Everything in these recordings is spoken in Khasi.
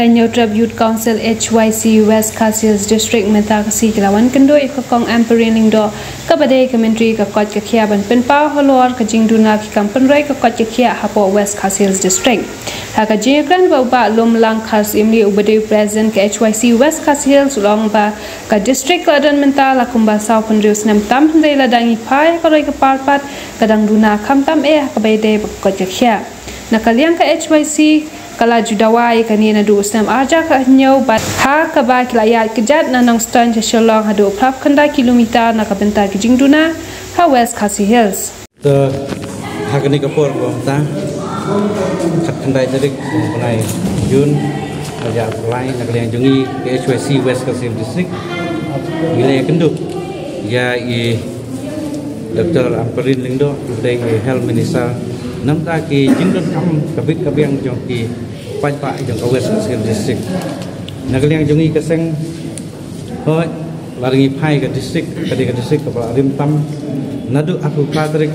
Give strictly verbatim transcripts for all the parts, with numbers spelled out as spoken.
Hynñiewtrep Youth Council H Y C West Khasi Hills District mynta ka sngi ki la wan kynduh ïa ka Kong Ampareen Lyngdoh kaba dei ka Myntri ka koit ka khiah ban pynpaw halor ka jingduna ki kam pynroi ka koit ka khiah hapoh West Khasi Hills District. Ha ka jingïakren bad u Bah Lumlang Kharsyimli uba dei u President ka H Y C West Khasi Hills u la ong ba ka district ka la don mynta la kumba saw phew snem tam hynrei lada ngi phai ha ka roi ka par pat ka dang duna khamtam eh ha kaba ïadei bad ka koit ka khiah. Na ka liang ka H Y C ka la ju dawa ïa kane naduh u snem ar hajar khathynñiew bad ha kaba ki la ïaid kjat na Nongstoiñ sha Shillong haduh phra phew khyndai kilometer na ka bynta ki jingduna ha West Khasi Hills. To, ha kane ka por ba mynta, khatkhyndai tarik, bnai Jun, ar hajar arphew lai, na ka liang jong ngi ka H Y C West Khasi Hills District, ngi la ïakynduh ïa i Doctor Ampareen Lyngdoh, uba dei i Health Minister, namar ki jingdonkam ka bit ka biang jong ki paidbah jong ka West Khasi Hills District. Na ka liang jong ngi ka seng, hooid, la ngi phai ka district, ka dei ka district kaba la rim tam, naduh arphew phra tarik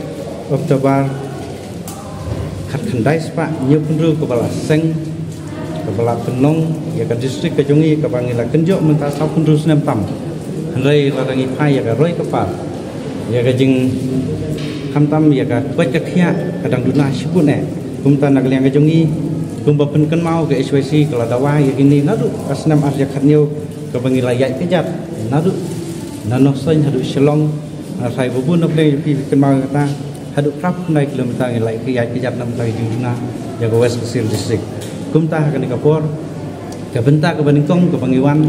October, khatkhyndai spah hynñiew phew hynriew kaba la seng, kaba la pynlong ïa ka district ka jong ngi kaba ngi la kynjoh mynta saw phew hynriew snem tam. Hynrei la ngi phai ïa ka roi ka par, ïa ka jingkhamtam ïa ka koit ka khiah ka dang duna shibun eh. Kumta na ka liang ka jong ngi, kumba pynkynmaw ka H Y C ka la dawa ïa kine naduh ka snem ar hajar khathynñiew kaba ngi la ïaid kjat naduh na Nongstoiñ haduh Shillong, na Saibabun na Pdeng ïa phi kynmaw ïa kata, haduh phra phew khyndai kilometer ngi la ïaid kjat namar ka jingduna ïa ka West Khasi Hills District. Kumta ha kane ka por, ka bynta kaba nyngkong kaba ngi wan,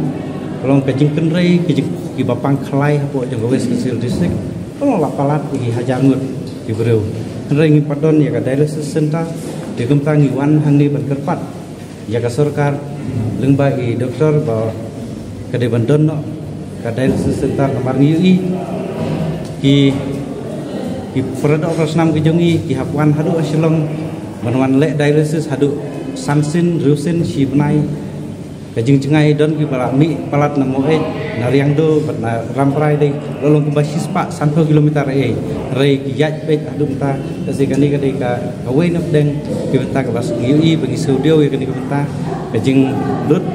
ka long ka jingkynrei ki jing, kiba pang khlai hapoh jong ka West Khasi Hills District, ka long la palat ïa ki hajar ngut ki briew. Hynrei ngim pat don ïa ka dialysis center, te kumta ngi wan hangne ban kyrpad ïa ka sorkar lyngba i doktor ba ka dei ban don noh ka dialysis center namar ngi ïohi ki, ki para doh para snam ki jong ngi ki hap wan haduh ha Shillong ban wan leh dialysis haduh san sien, hynriew sien shi bnai. Ka jingjngai don kiba la mih palat na Maweit, na Riangdo bad na Ramprai dei la long kumba shispah sanphew kilometer eh. Hynrei ki ïaid beit haduh mynta, te shi kane ka dei ka kawei na pdeng ki bynta kaba ngi ïohi ba ngi sngewdiaw ïa kane ka bynta. Ka jinglut,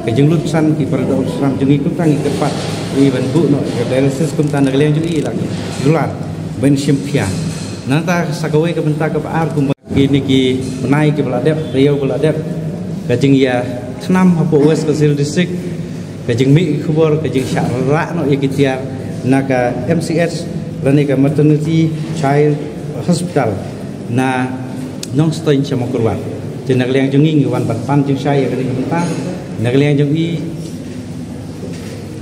ka jinglut san ki para doh para snam jong ngi, kumta ngi kyrpad ïa i ban buh noh ïa ka dialysis, kumta na ka liang jong ngi la ki kular ban shim khia. Nangta sa kawei ka bynta kaba ar kumba kine ki bnai kiba la dep, taïew ba la dep, ka jingïakhnam hapoh West Khasi Hills District, ka jingmih ki khubor, ka jingshah rah noh ïa ki tiar na ka M C H lane ka Maternity Child Hospital na Nongstoiñ sha Mawkyrwat. Te na ka liang jong ngi ngi wan ban pan jingshai ïa kane ka bynta. Na ka liang jong ngi,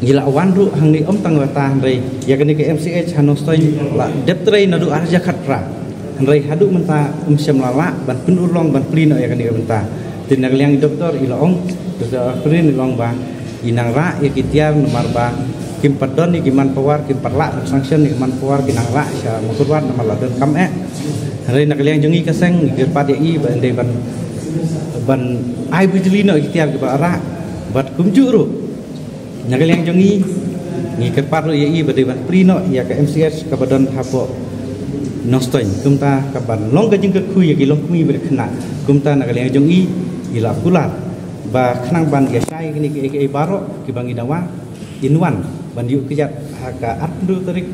ngi la wan ruh hangne ym tang kata hynrei ïa kane ka M C H ha Nongstoiñ la dep trei naduh ar hajar khatphra. Hynrei haduh mynta ym shym la lah ban pynurlong ban plie noh ïa kane ka bynta. Te na ka liang i doktor i la ong, Doktor Ampareen i la ong ba i nang rah ïa ki tiar namar ba kim pat don ïa ki manpower, kim pat lah ban sanction ïa ki manpower, ki nang rah sha Mawkyrwat namar la donkam eh. Hynrei na ka liang jong ngi ka seng ngi kyrpad ïa i ba yn dei ban, ban ai bujli noh ïa ki tiar kiba la rah bad kumjuh ruh na ka liang jong ngi, ngi kyrpad ruh ïa i ba dei ban plie noh ïa ka M C H kaba don hapoh Nongstoiñ, kumta kaban long ka jingkyrkhu ïa ki longkmie bad khynnah. Kumta na ka liang jong i, i la kular ba khnang ban ïashai kine kiei kiei baroh kiba ngi dawa, in wan ban ïuh kjat ha ka arphew tarik,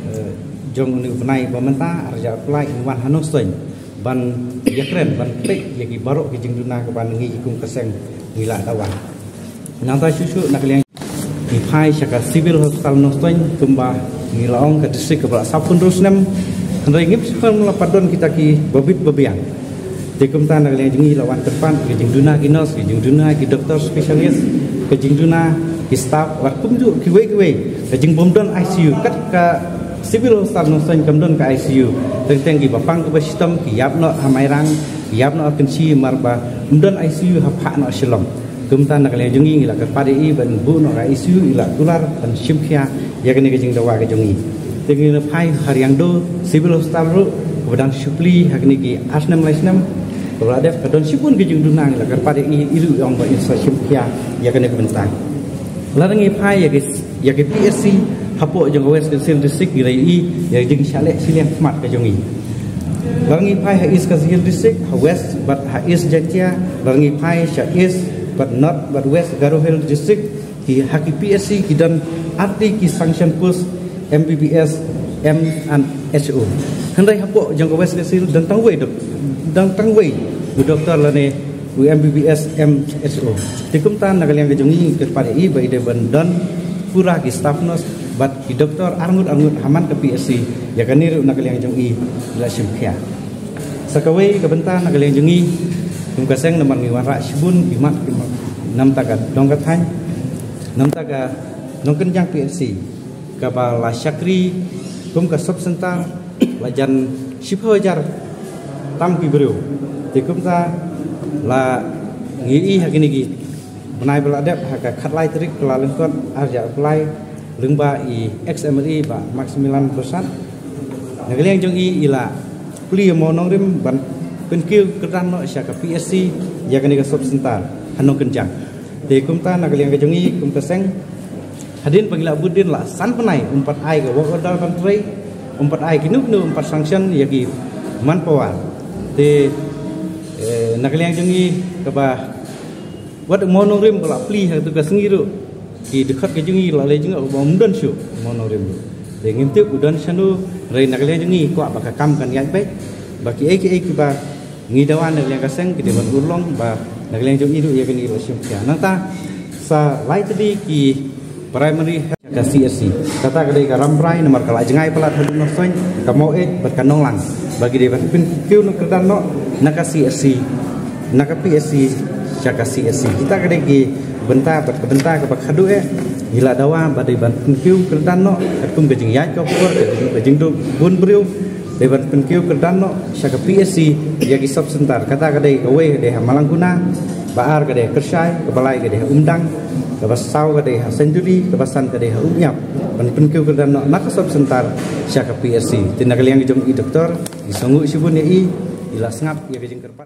eh, jong une u bnai ba mynta, ar hajar arphew lai, in wan ha Nongstoiñ ban ïakren, ban peit ïa ki baroh ki jingduna kaba ngi kum ka seng ngi la dawa. Nangta shuh shuh na ka liang ngi phai sha ka Civil Hospital Nongstoiñ, kumba ngi la ong ka district kaba la saw phew hynriew snem. Hynrei ngim sngewthuh la pat don kita kiba bit ba biang. Te kumta na ka liang jong ngi la wan kyrpad ka jingduna ki nurse, ka jingduna ki doctor specialist, ka jingduna ki staff, la kumjuh kiwei kiwei, ka jingbym don I C U, kat ka Civil Hospital Nongstoiñ kam don ka I C U. Teng teng kiba pang kiba shitom ki ïap noh ha Mairang, ki ïap noh ha Kynshi, namar ba ym don I C U ha phah noh Shillong. Kumta na ka liang jong ngi ngi la kyrpad ïa i ban buh noh ka I C U, i la kular ban shim khia ïa kane ka jingdawa ka jong ngi. Te ngi la phai ha Riangdo Civil Hospital ruh, kaba dang shu plie ha kine ki ar snem lai snem, kaba la dep ka don shibun ki jingduna, ngi la kyrpad ïa i, i ruh i ong ba in sa shim khia ïa kane ka bynta. Lada ngi phai ïa ki, ïa ki P H C hapoh jong ka West Khasi Hills District, ngi la ïohi ïa ka jingshah leh shiliang khmat ka jong ngi. Lada ngi phai ha East Khasi Hills District, ha West bad ha East Jaintia, lada ngi phai sha East bad North bad West Garo Hills District, ki ha ki P H C ki don arti ki sanction post M B B S, M and H O. Hynrei hapoh jong ka West Khasi Hills don tang wei dok, don tang wei u doktor lane u M B B S, M H O. Te kumta na ka liang ka jong i kyrpad ïa i ba i dei ban don pura ki staff nurse bad ki doktor arngut arngut ha man ka P H C, ïa kane ruh na ka liang jong i la shim khia. Sa kawei ka bynta na ka liang jong i, kum ka seng namar ngi wanrah shibun ki mat ki mat namar ka dong ka thaiñ, namar ka nongkynjang P H C kaba la shakri kum ka sub center la jan shiphew hajar tam ki briew. Te kumta la ngi i ha kine ki bnai ba la dep, ha ka khatlai tarik Kyllalyngkot arhajar arphew lai, lyngba i ex M L A Bah Maximilian Bosat. Na ka liang jong i i la plie mo nongrim ban pynkiew kyrdan noh sha ka P H C ïa kane ka sub center ha nongkynjang. Te kumta na ka liang ka jong i kum ka seng, hadien ba ngi la bud dien la san bnai ym pat ai ka work order ban trei, ym pat ai kino kino, ym pat sanction ïa ki manpower. Te, eh, na ka liang jong i kaba wat mo nongrim ba la plie ha tu ka sngi ruh, ki dkhot ka jong i la leh jong u ba ym don shuh mo nongrim ruh. Te ngim tip u don shano, hynrei na ka liang jong i kwah ba ka kam kan ïaid beit, ba kiei kiei kiba ngi dawa na ka liang ka seng ki dei ban urlong, ba na ka liang jong i ruh ïa kane la shim khia. Nangta sa lai tylli ki primary health ka C H C. Kata ka dei ka Rambrai namar ka la jngai palat haduh North Soin, ka Maweit bad ka Nonglang. Ba ki dei ban pynkiew noh kyrdan noh na ka C H C, na ka P H C sha ka C H C. Kita ka dei ki bynta bad ka bynta kaba khadduh eh, ngi la dawa ba dei ban pynkiew kyrdan noh katkum ka jingïaid ka por, katkum ka jingduk bun briew, dei ban pynkiew kyrdan noh sha ka P H C ïa ki sub center. Kata ka dei kawei ka dei ha Malangkuna, ba ar ka dei ha Kyrshai, kaba lai ka dei ha Umdang, kaba saw ka dei ha Saintuli, kaba san ka dei ha Umïap. Ban pynkiew kyrdan noh na ka sub center sha ka P H C. Te na ka liang jong i doktor, i sngewnguh shibun ïa i, i la sngap ïa ka jingkyrpad.